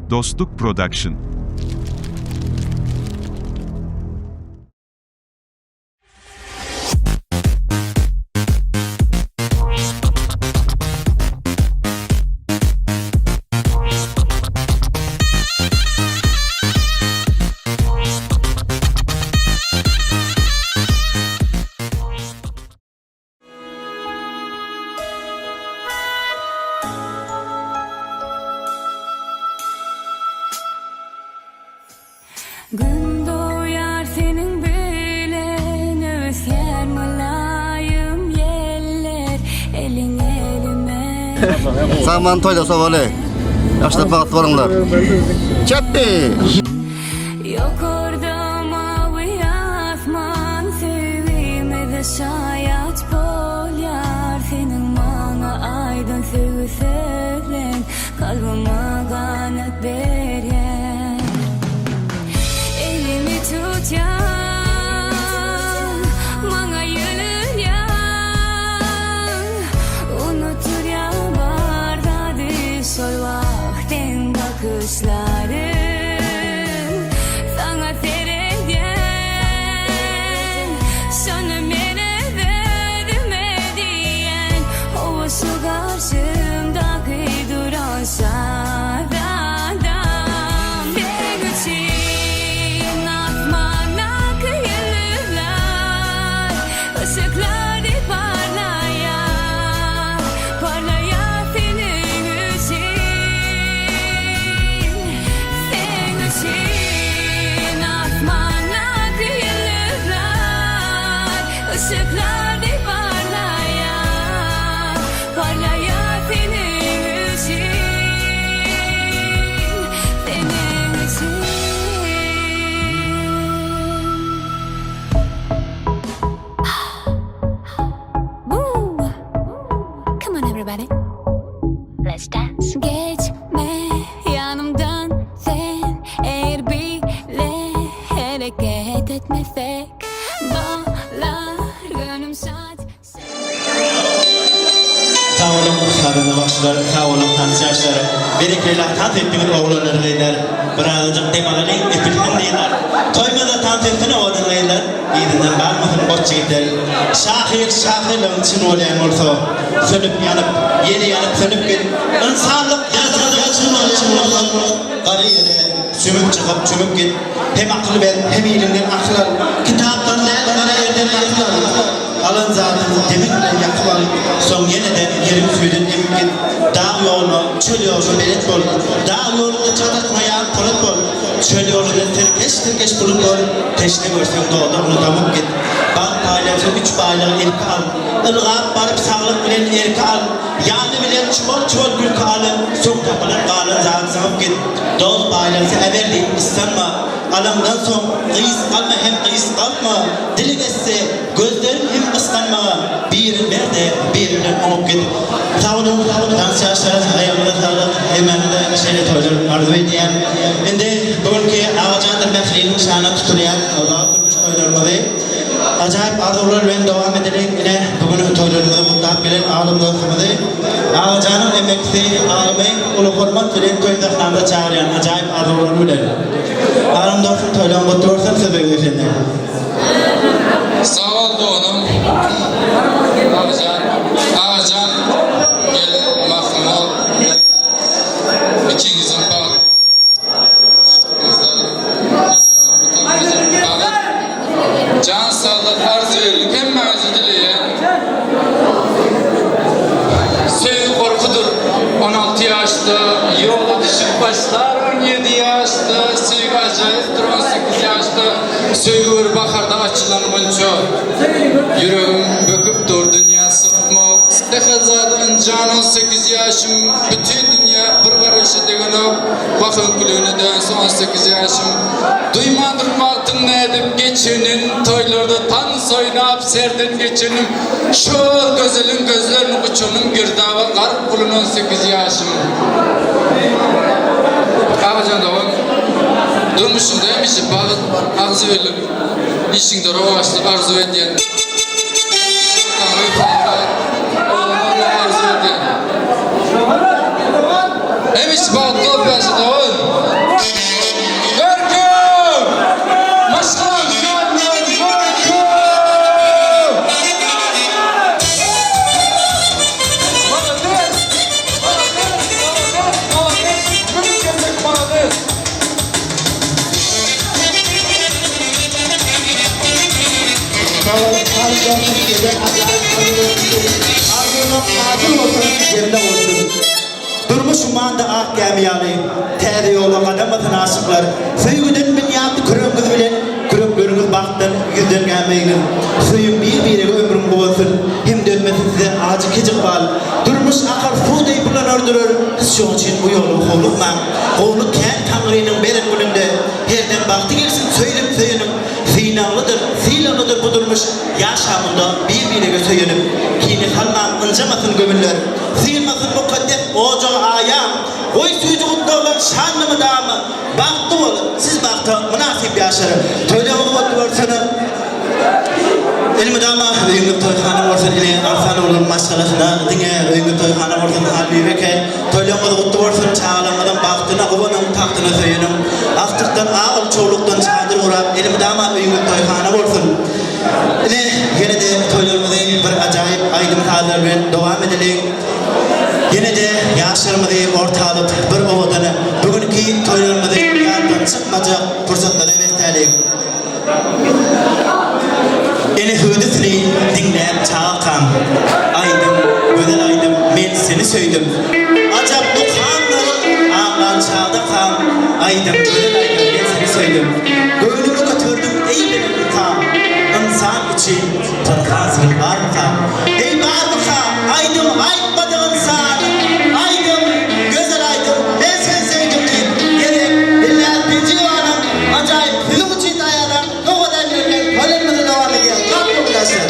Dostluk Production. Gün doýar seniň bilen öwüsýär mylaýym ýeller eliň elime. Sagman toýda sowaly. Ýaşlap bagtly boluňlar. Çepbi! Ýokarda mawy asman söýgimize şaýat bolýar Seniň maňa aýdan söýgi sözleň kalbyma ganat berýär Elimi tutýaň maňa ýylyrýaň Unutdyrýaň bar zady şol wagt seň bakyşlaryň Saňa seredýän Şonda men özüme diýýän Hawa şu garşymdaky duran şazadam Seň üçin asmandaky ýyldyzlar Yşyklar deý parlaýar Parlaýar seniň üçin Seň üçin asmandaky ýyldyzlar Yşyklar deý parlaýar Parlaýar seniň üçin Seniň üçin. Woo! Come on everybody. Let's dance. Geçme yanımdan sen eğer bile hareket etmesek Bağlar gönlüm şad. Sag boluň sazanda bagşylar, sag boluň tans ýaşlar. Berekella tans etdiňiz oglanlar gyzlar. Birazajyk dem alalyň epilsin dyzlar. Toýmada tans etsin owadan gyzlar. Yzyndan galmasyn goç ýigitler. Şahyr şahyrlygyň çyn bolýan bolsa, Sönüp ýanyp, ýene ýanyp sönüp git. Ynsanlyk ýazgydyň çyn bolýan bolsa, Gara ýere sümüp çykyp çümüp git. Hem akyl ber, hem iliňden akyl al. Kitapdan däl, gara ýerden akyl al. Alan zadyňy demiň bilen ýakyp al. Soň ýene-de ýeriň süýdün emip git. Dag ýoluna, çöl ýoluna belet bol. Dag ýolunda çat atmaýan polat bol. Çöl ýolunda tirkeş-tirkeş bulut bol. Teşne görseň dodagyňy damyp git. Bagt paýlansa üç baýlygy ilki al. Ylgap baryp saglyk bilen erki al. Ýany bilen çuwal-çuwal gülki al. Soň tapylan galan zat zyňyp git. Dost paýlansa äber diýip gyssanma. Alaňdan soň gysgalma hem gysgaltma. Dili getse gözleriň hem gysganma. Birin ber-de, biri bilen oňup git. Sag boluň, tans ýaşlar, aýagyňyza saglyk, hemmäňize şeýle toýlar arzuw edýän. Indi bu günki Agajandyr Mähriniň şanyna tutulýan uzak durmuş toýlarymyzy ajaýyp arzuwlar bilen dowam edeliň. Ine, bu gün toýlarymyzy gutlap gelen alym dostumyzy, Agajanyň emekçisi alymy uly hormat bilen toý sahnamyza çagyrýan ajaýyp arzuwlar bilen. Alym dostum toýlaryň gutly bolsun, söz öňde sende. Sag bol doganym Agajan Agajan gel mahrum bol ikiňiziň bagtly Bagt jan saglyk arzuw hemmäňize dileýän Söýgi gorkudyr 16 ýaşda ýola düşüp başlar 17 ýaşda söýgi ajaýypdyr 18 ýaşda Söýgi bir baharda açylan gunça Ýüregim böküp dur dünýä sygmok Sähel zada ynjan 18 ýaşym Bütin dünýä bir garaşa degenok Wah öňküligine dönse 18 ýaşym Duýmandyryn wagtyň nädip geçenin Toýlarda tans oýnap serden geçenim Şol gözeliň gözlerini guçanym Girdaba gark bolan 18 ýaşym Kakajan dogan Durmuşyňda hemişe bagt, agzybirlik, işiňde rowaçlyk arzuw edýän. Taňry tagala oglan arzuw edýän. Hemişe bagtly bolup ýaşa dogan. gämi ýaly, täze ýola gadam basan aşyklar, söýgüden binýatly küregiňiz bilen kürekleriňiz bagtdan ýüzden gämeýiňiz. Söýüň bir-birege ömrüň guwansyn, hem dönmesin size ajy kej ykbal. Durmuş akar suw deý bulanar durar, siz şoň üçin bu ýola howlukmaň. Gowulyk kän Taňrynyň beren gününde, her dem bagty gelsin söýlüp söýeniň. Synaglydyr, sylaglydyr bu durmuş, ýaşa munda bir-birege söýenip. Kine salmaň, ynjamasyn göwünler. Sygmasyn mukaddes ojaga aýam. Goý süýji gutlaglar şanly mydama. Bagtly bol, siz bagta mynasyp ýaşlar. Toýlaryňyz gutly bolsun. Elmydama öýüňiz toýhana bolsun ine Arslanogluň maşgalasyna diňe öýüňiz toýhana bolsun Halbibeke toýlaryňyz gutly bolsun çagalaryňyzyň bagtyna guwanyň tagtyna söýeniň agtykdan agyl çowlukdan çadyr gurap elmydama öýüňiz toýhana bolsun ine ýene-de toýlarymyzy bir ajaýyp aýdym sazlar bilen dowam edeliň ýene-de ýaşlarymyzy orta alyp bir owadan bu günki toýlarymyzy ýatdan çykmajak pursatlara besläliň. Ene hüwdüsini diňläp çagakam, Aýdym, gözel aýdym, men seni söýdüm. Ajap mukamlaryň aňlan çagdakam, Aýdym, gözel aýdym, men seni söýdüm. Göwnümi göterdiň eý belent mukam, Ynsan üçin pynhan syr barmyka? Eý barmyka, aýdym aýtmadyk ynsan, Aýdym, gözel aýdym, men seni söýdüm diýip, Gezek Dildar Penjiýewanyň ajaýyp siziň üçin taýýarlan sowgat aýdymlary bilen toýlarymyzy dowam edýäris. Sag boluň ýaşlar!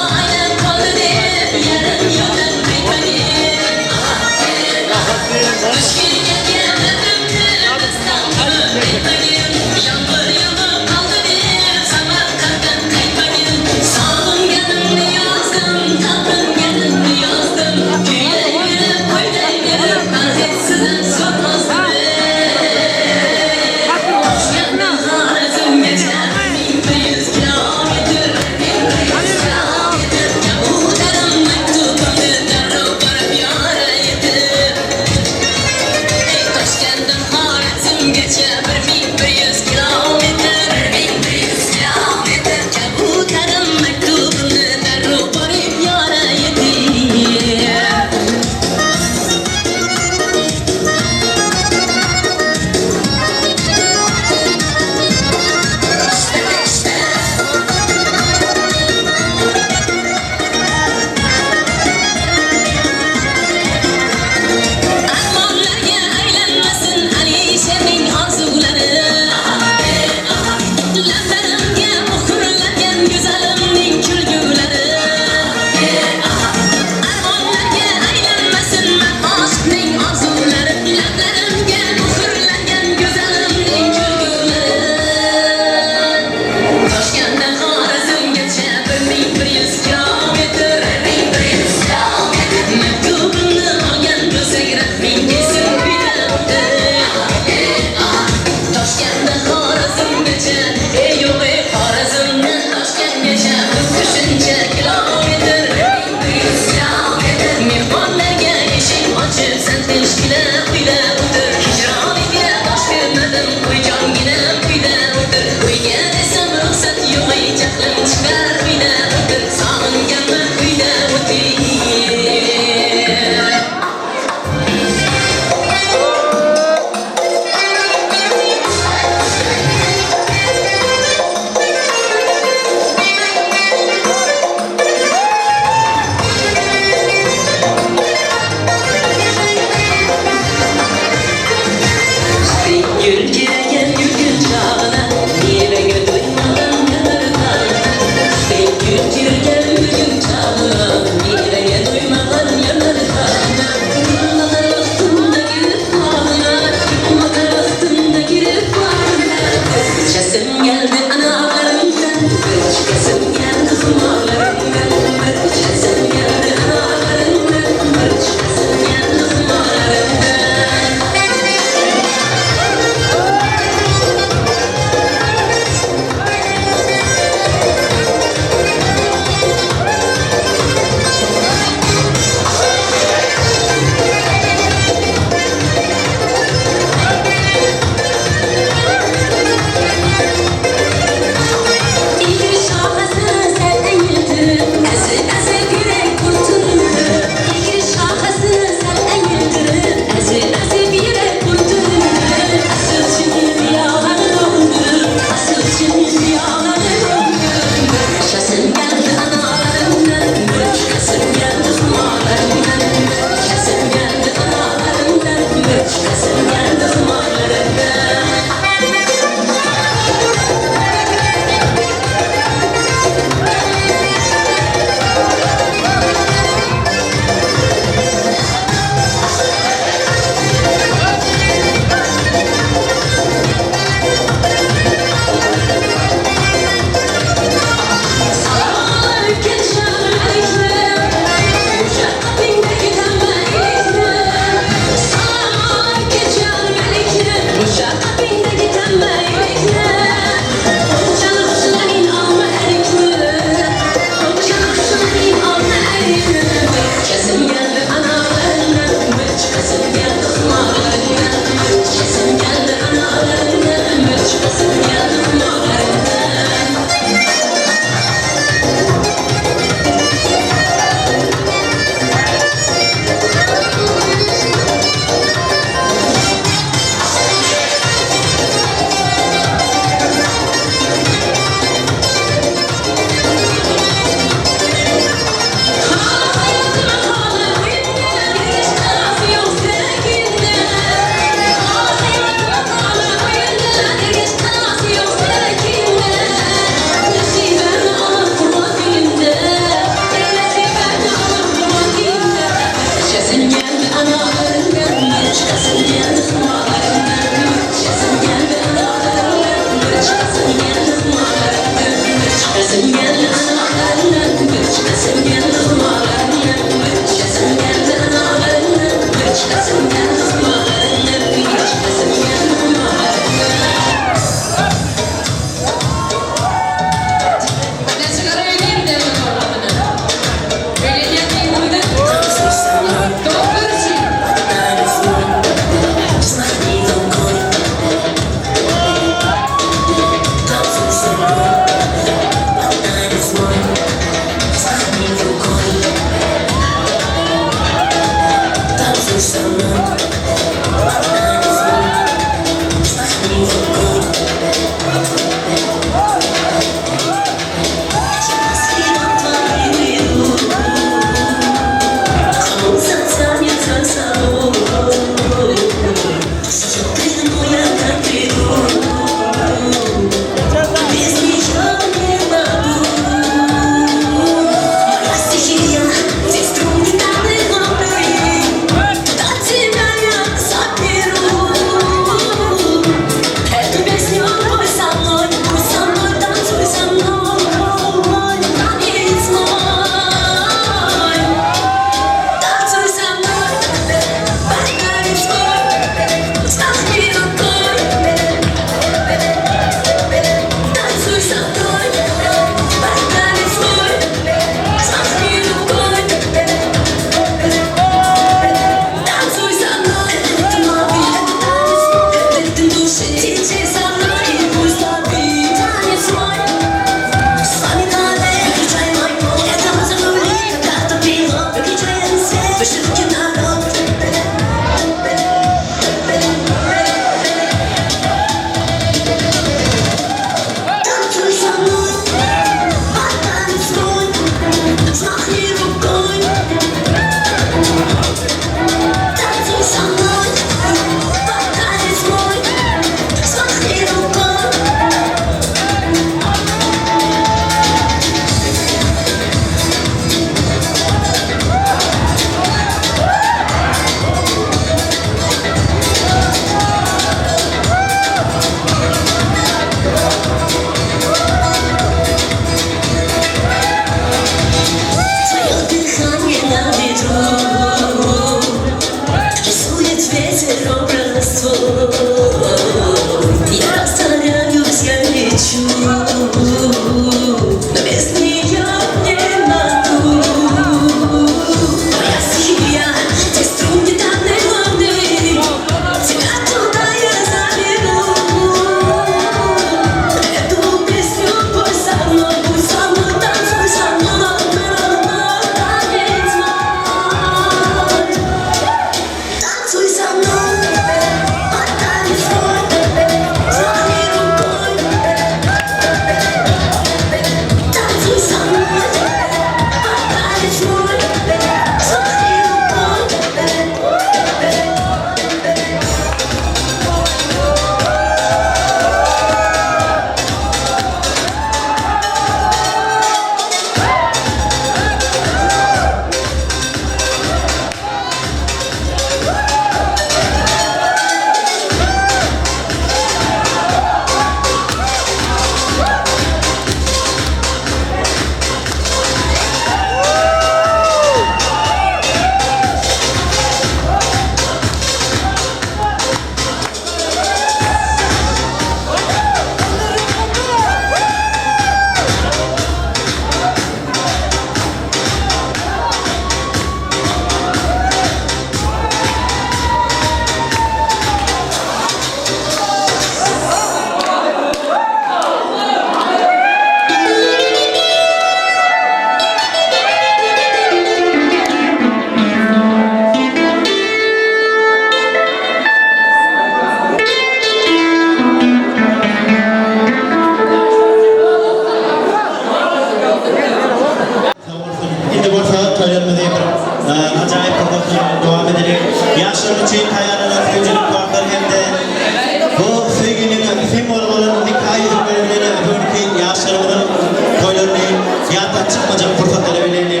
Ýatdan çykmajak pursatlara bileli.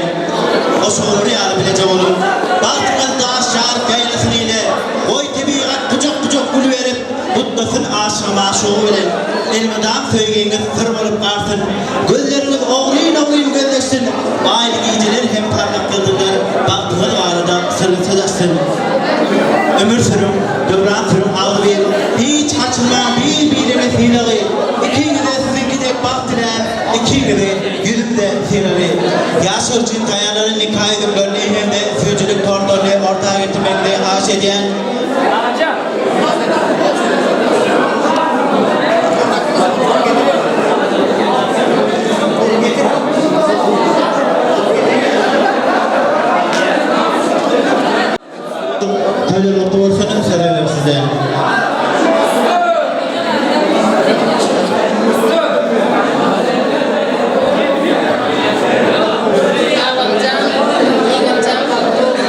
Goşa ömür ýaly bileje boluň. Bagtyňyz daş ýaryp ýaýlasyn ile. Goý tebigat gujak-gujak gül berip, gutlasyn aşygy magşugy bilen. Elmydam söýgiňiz syr bolup galsyn. Gözleriňiz ogryn-ogryn gözleşsin. Aýly gijeler hem parlak ýyldyzlar bagtyňyz barada syrly söz açsyn. Ömür sürüň, döwran sürüň agzybir. Hiç gaçyrmaň bir-birege sylagy. Ikiňize siziňki dek bagt diläp, ikiňizi ýüzümde sylaly. Ýaşlar üçin taýýarlanan nika ýüzüklerini hem-de süýjülik tortlaryny orta getirmegini haýyş edýän. Toýlar gutly bolsun, söz berem size. Babamjan, ýeňňemjan bagtly boluň.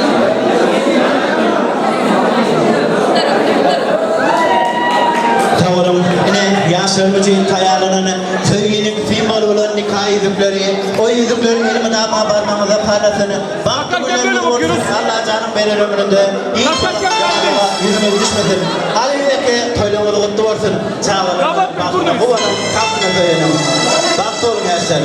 Sag boluň. Ine, ýaşlarymyz üçin taýýarlanan söýginiň simwoly bolan nika ýüzükleri. O ýüzükler elmydama barmagyňyzda parlasyn. Bagtly günleriňiz bolsun. Allajanyň beren ömründe hiç wagt ýaňaga ýüzüňiz düşmesin. Halyl eke, toýlaryňyz gutly bolsun. Çagalaryňyzyň bagtyna guwanyň, tagtyna söýeniň. Bagtly boluň ýaşlar.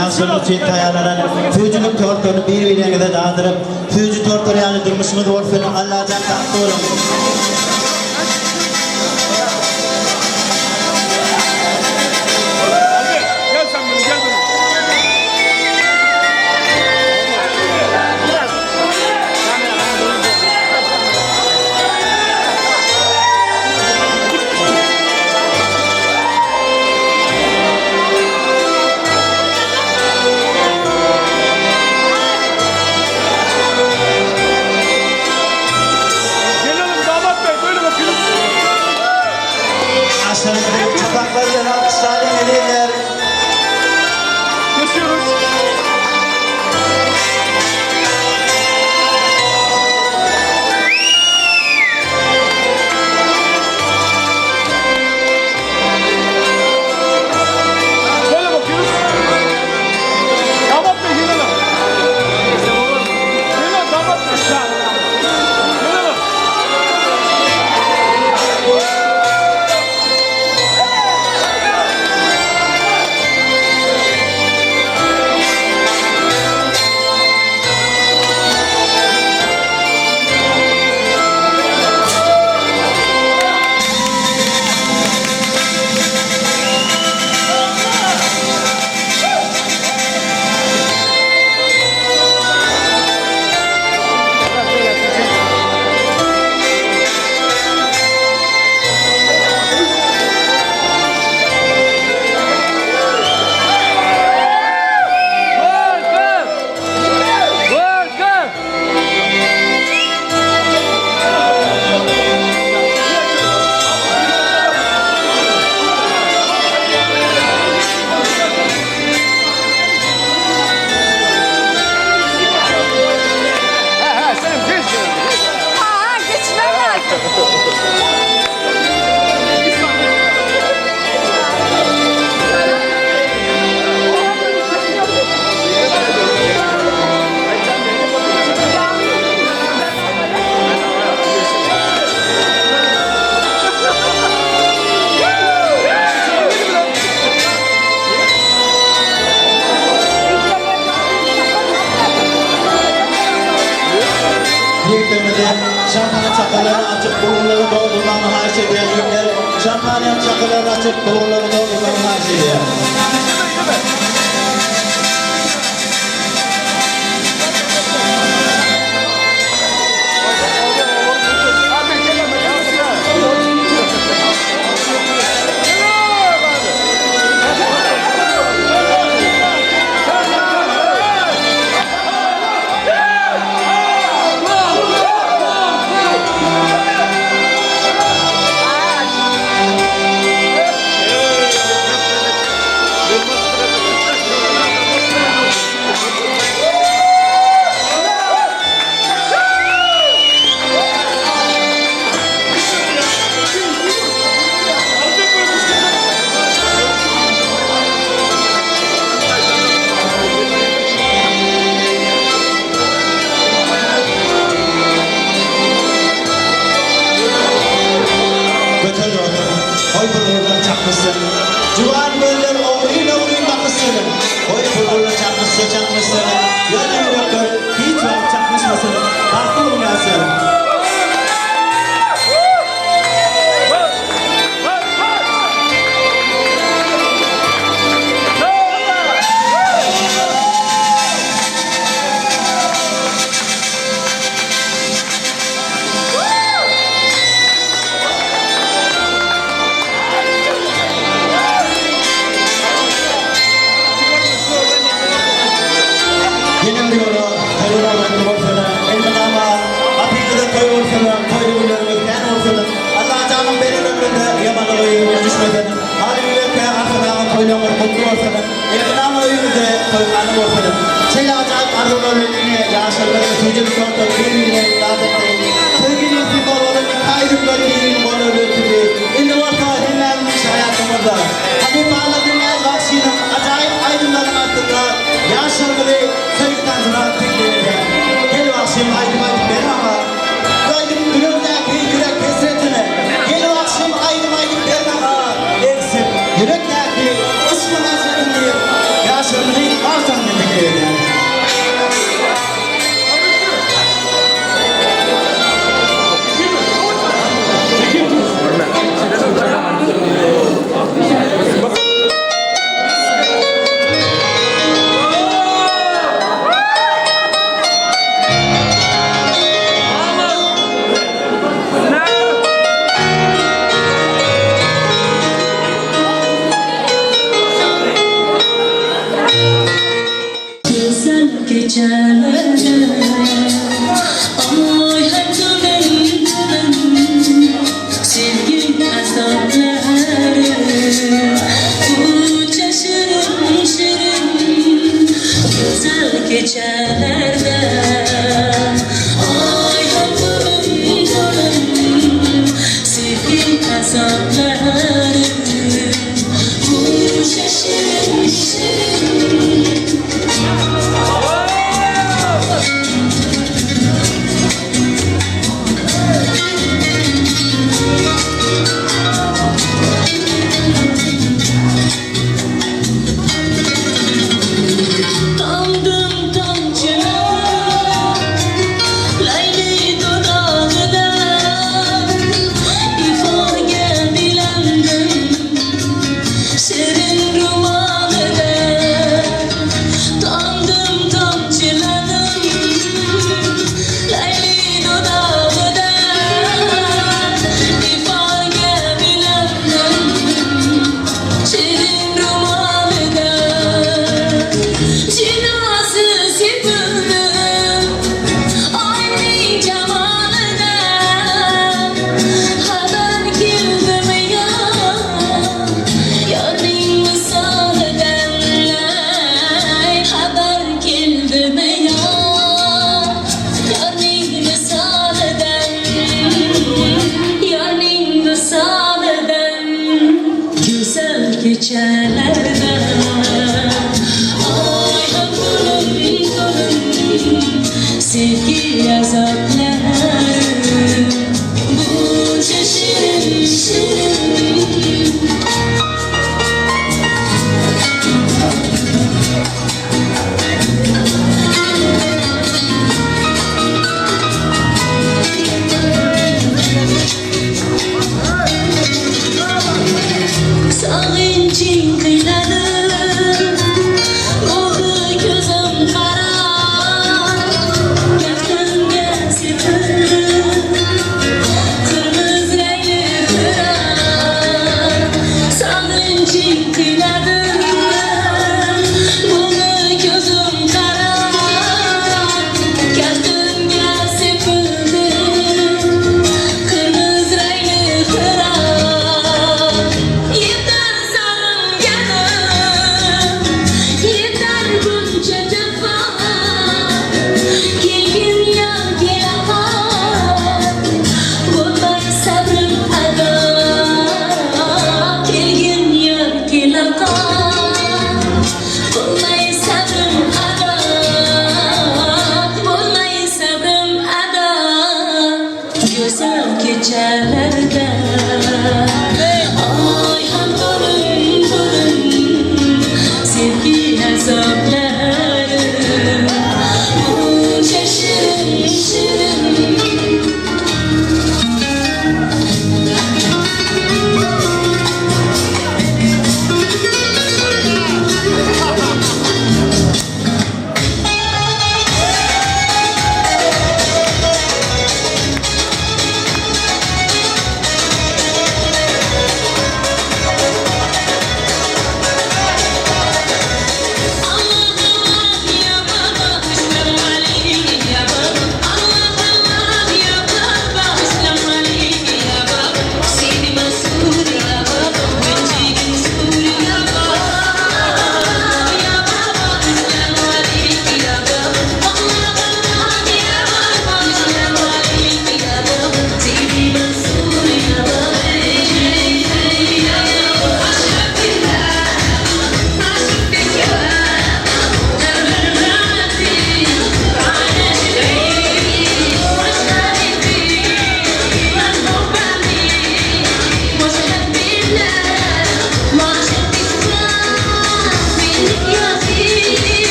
Ýaşlar üçin taýýarlanan süýjülik tortlaryny bir-biriňize dadyryp, süýji tortlar ýaly durmuşyňyz bolsun, Allajan bagtly boluň! Gelelim damat bey. Ýigitlerimize şampaniýa çakalaryny açyp, bulgurlary doldurmagyny haýyş edýär. Ýigitler, şampaniýa çakalaryny açyp, bulgurlary doldurmagyny haýyş edýär. Göter dostum, goý bulgurlar çaknyşsyn. Juwan gözler ogryn-ogryn bakyşsyn. Goý bulgurlar çaknyşsa çaknyşsyn. Ýöne ýürekler hiç wagt çaknyşmasyn. Bagtly boluň ýaşlar. Ýene bir ýola toýlar gutly bolsun. Elmydama gapyňyzda toý bolsun, toýly günleriňiz kän bolsun. Allajanyň beren ömründe ýamanlyga ýüzüňiz düşmesin. Halyňyz Arkadagyň toýlaryňyz gutly bolsun. Elmydama öýüňizde toýhana bolsun. Şeýle ajaýyp arzuwlar bilen ine ýaşlarymyz süýji tortda bir-birine imdat etdi. Söýginiň simwoly bolan nika ýüzükleri bir-biriniň goluna ötürdi. Indi bolsa hemmämiziň şaýatlygymyzda halypalar Dünýä bagşynyň ajaýyp aýdymlarynyň astynda ýaşlarymyzy söýgi tansyna teklip edýär. Gel bagşym aýdym aýdyp ber maňa. Bu aýdym ýüregdäki ýürek hesretini. Gel bagşym aýdym aýdyp ber maňa. Egsip ýürekdäki yşkyň hasretini diýip ýaşlarymyzy barjagyny teklip edýär. Güzel gecelerde Ay hem dönem Sevgi azapları Uca şirin şirin Güzel gecelerde Ay hem dönem dönem Sevgi azapları Uca şirin şirin. Tamdım tamçılar Layli dudağına İforga bilandim Şirin romanına Tamdım tamçıladım Layli dudağına İforga bilandim Şirin romanına Cinası sepildim Aynı cemalına Haber kildim ya Yarın misaliden Haber kildim ya Yarın misaliden Yarın misaliden Güzel gecelerden Ay hem gülüm gülüm Sevgi azapları Bunca şirin şirin.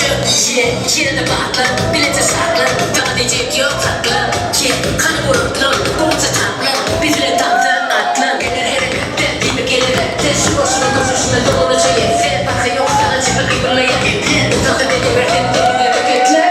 Çök, ýe, ýene-de batlan, bileje şatlan, Saňa diýjek ýok saklan, Ýe, hany gurutlan, gowuja taplan, Biz bilen tansa atlan. Geler hereketde, diýmek elebetde, Şu bolşuna durşuşyna doluça ýetse, Parhy ýok saňa çepe gybylla ýa eple, Utansa bedewer sen diliňe beketle.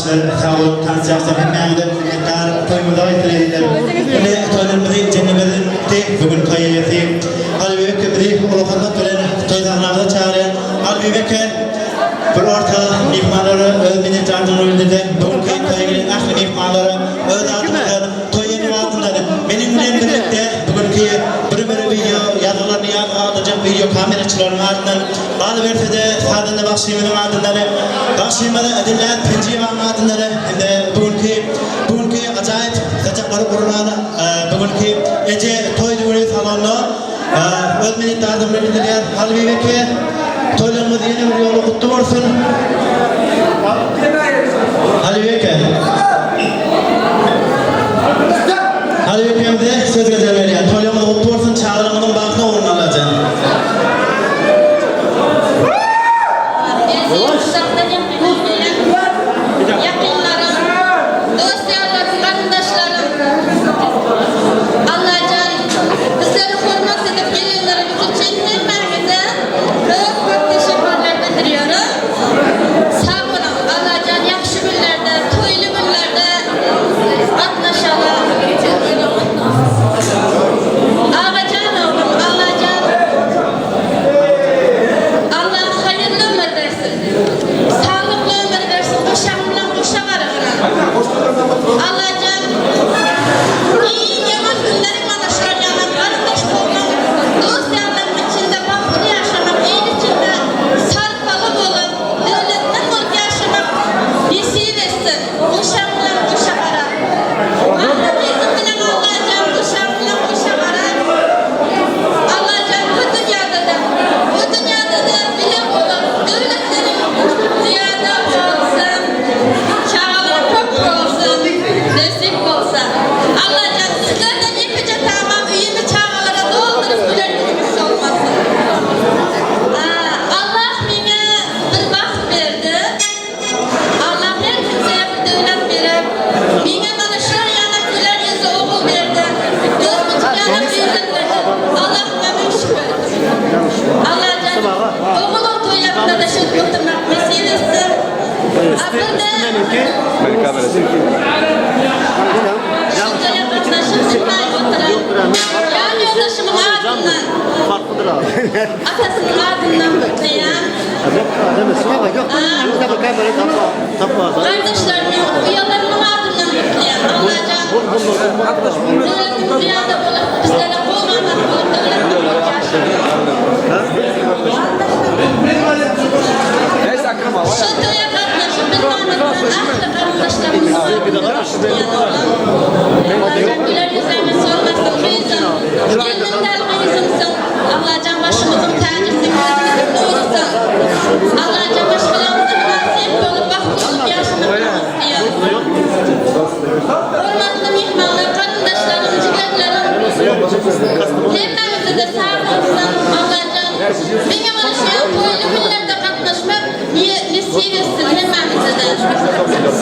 bagşylar sag boluň tans ýagşylar hemmäňize minnetdar toýumyza gaýtdyr ezizler. Ine toýlarymyzy jemlemezden öňürti bu gün toý eýesi Halybibek bizi uly hormat bilen toý sahnamyza çagyrýar. Halybibek bir orta myhmanlara öz minnetdarlygyny bildirdi. Bu günki toýa gelen ähli myhmanlara öz adymyzdan toý ýene adyndan meniň bilen birlikde bu günki bir bir wideo ýazgylaryny ýazga aldyrjak wideo kameraçylaryň adyndan Galyberse-de, sazanda bagşymyzyň adyndan, bagşymyz Dillät Penjiýewanyň adyndan hem-de bu günki bu günki ajaýyp saçaklary gurnan bu günki Eje toý düwüni salonda öz minnetdarlygymy bildirýän Halbib eke, toýlaryňyz ýene bir ýola gutly bolsun! Halbib eke. Halbib ekemize söz gezegi berýän. Toýlaryňyz gutly bolsun, çagalaryňyzyň bagtyna ugruna Allajan. Eziz uzakdan ýakyndan gelen ýakynlarym, dost-ýarlarym, garyndaşlarym, Allajan bizlere hormat edip gelenleriňiz üçin hemmäňize köp köp teşekkürler bildirýärin. Sag boluň, Allajan ýagşy günlerde, toýly günlerde gatnaşaly. Agajan oglum, Allajan Allah haýyrly ömür bersin. Saglykly ömür bersin goşaň bilen goşa garagyna. Allajan iň ýaman günleriň mana şular ýalan garyndaş kowmuň dost ýarlaryň içinde bagtly ýaşamak il içinde sarpaly bolup döwletli bolup ýaşamak nesip etsin goşaň bilen goşa gara. Alla gyzym bilen Allajan goşaň bilen goşa gara. Allajan bu dünýada-da, o dünýada-da bile bolup, döwletleriň zyýada bolsun, çagalaryň köp bolsun, nesip bolsa. Allajan sizlerden ýekeje tamam öýümi çagalara dolduryp güler ýüzümiz solmasyn. Allah meňe bir bagt berdi. Allah her kimseye bir döwlet berer. Meňe mana şular ýaly güler ýüzli ogul berdi. Dörtmüjik ýaly gyzam berdi. Allahyma müň şükür. Allajan ogulyň toýlarynda-da şeýdip oturmak nesip etsin. A bir-de şu toýa gatnaşyp bilmän oturan ýan ýoldaşymyň adyndan, atasynyň adyndan gutlaýan. Gardaşlarynyň, uýalarynyň adyndan gutlaýan. Allajan döwletiň zyýada bolup, bizlere gol-ganat bolup döwletli bolup ýaşasyn. Şu toýa gatnaşyp bilmän oturan ähli garyndaşlarymyzyň adyndan gutlaýan oglum. Allajan güler ýüzüňi solmasyn gyzym. Gelniň däl gyzymsyň. Allajan başymyzyň täjisiň, gözümiziň nurusyň. Allajan maşgalamyza mynasyp bolup bagtly bolup ýaşamaklaryňy isleýän. Hormatly myhmanlar, garyndaşlarym, jigerlerim, hemmäňize-de sag bolsun Allajan diňe mana şu ýaly toýly günlerde gatnaşmak nesip etsin hemmämize-de.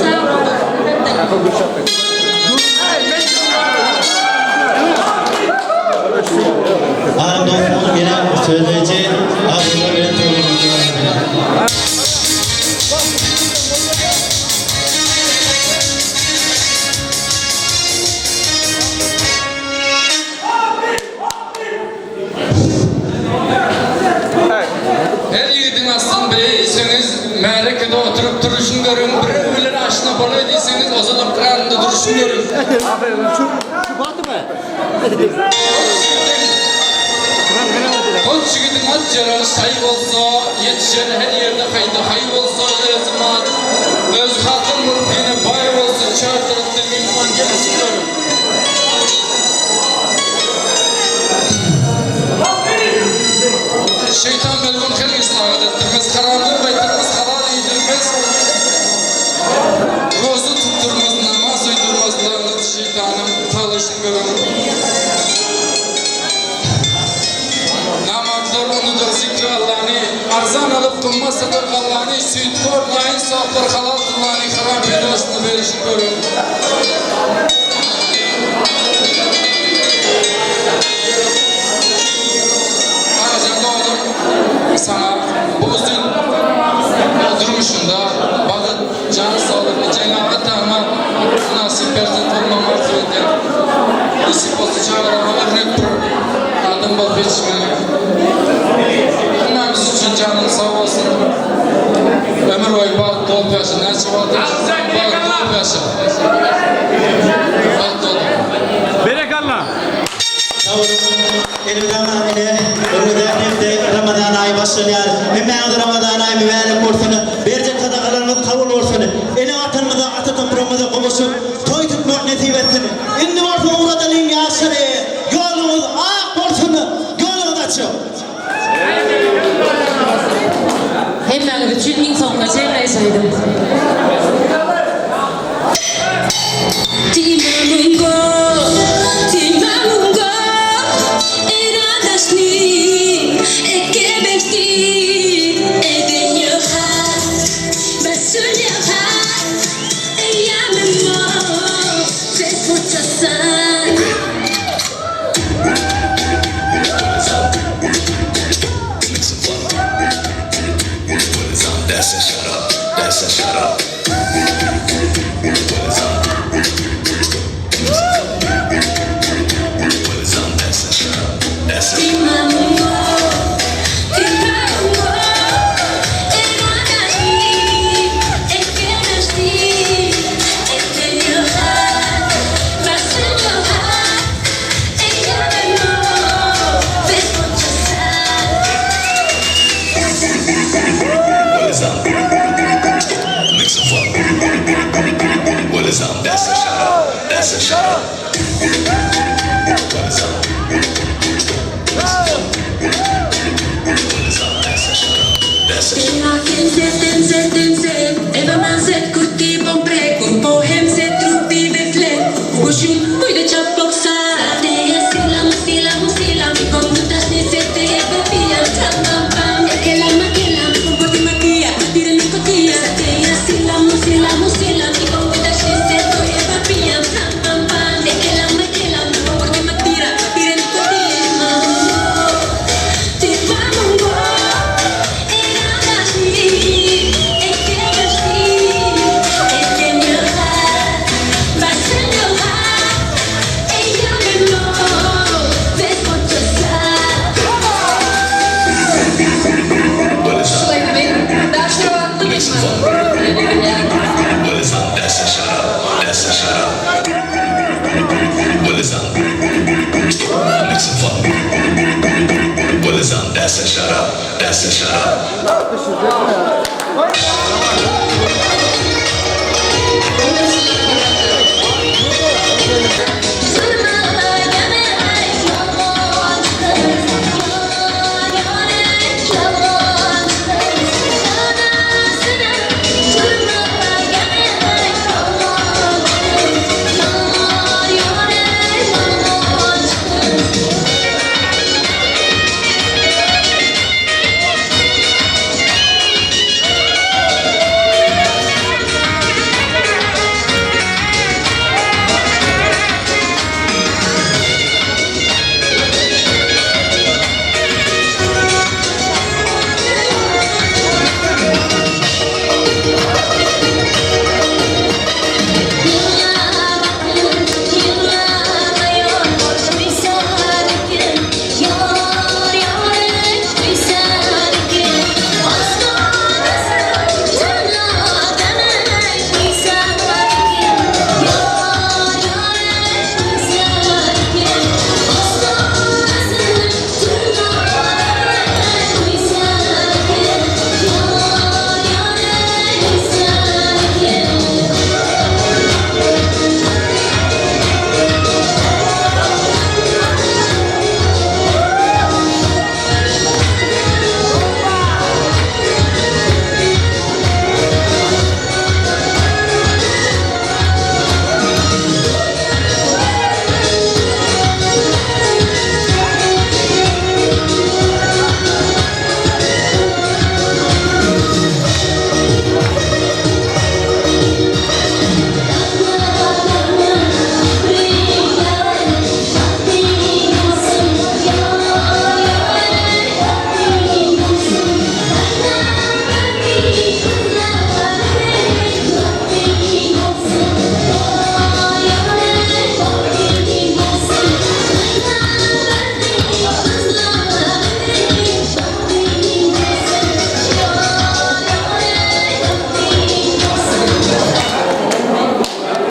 Sag boluň. Aram dostumyz gelen sözleýji Abdylla bilen toýlamyzy dowam edelim. Her ýigidiň aslyny bileýseňiz, märekede oturyp duruşyny görüň, birew bilen aşna bolaý diýseňiz, ozal ykrarynda duruşyny görüň. Goç ýigidiň at-ýaragy şaý bolsa, ýetişen her ýerde haýda-haý bolsa, özi mat, özi hakyl bolup ýene baý bolsa, çar tarapdan myhman gelişi görüň. Şeýtan melgun hergiz tagat etdirmez, haramdan gaýtarmaz, halal iýdirmez, roza tutdurmaz, namaz uýdurmaz, lagnat şeýtanyň talaşyny görüň. Namartlar unudur zikri Allany, arzan alyp gymmat satar gallany, süýthor, naýynsaplar halal tyllany haram peýdasyna berişini görüň. Agajan doganym saňa bu uzyn durmuşyňda bagyt, jan saglyk, ejeňe. Sag boluň. Elmydama ine, öňümizdäki hepde Ramazan aýy başlanýar. Hemmäňize Ramazan aýy mübärek bolsun! Berjek sadakalaryňyz kabul bolsun! Ene Watanymyza, ata topragymyza gowuşyp, toý tutmak nesip etsin! Indi bolsa ugradalyň ýaşlary! Ýoluňyz ak bolsun! Ýoluňyz açyk! Hemmäňiz üçin iň soňky jemleýji aýdym.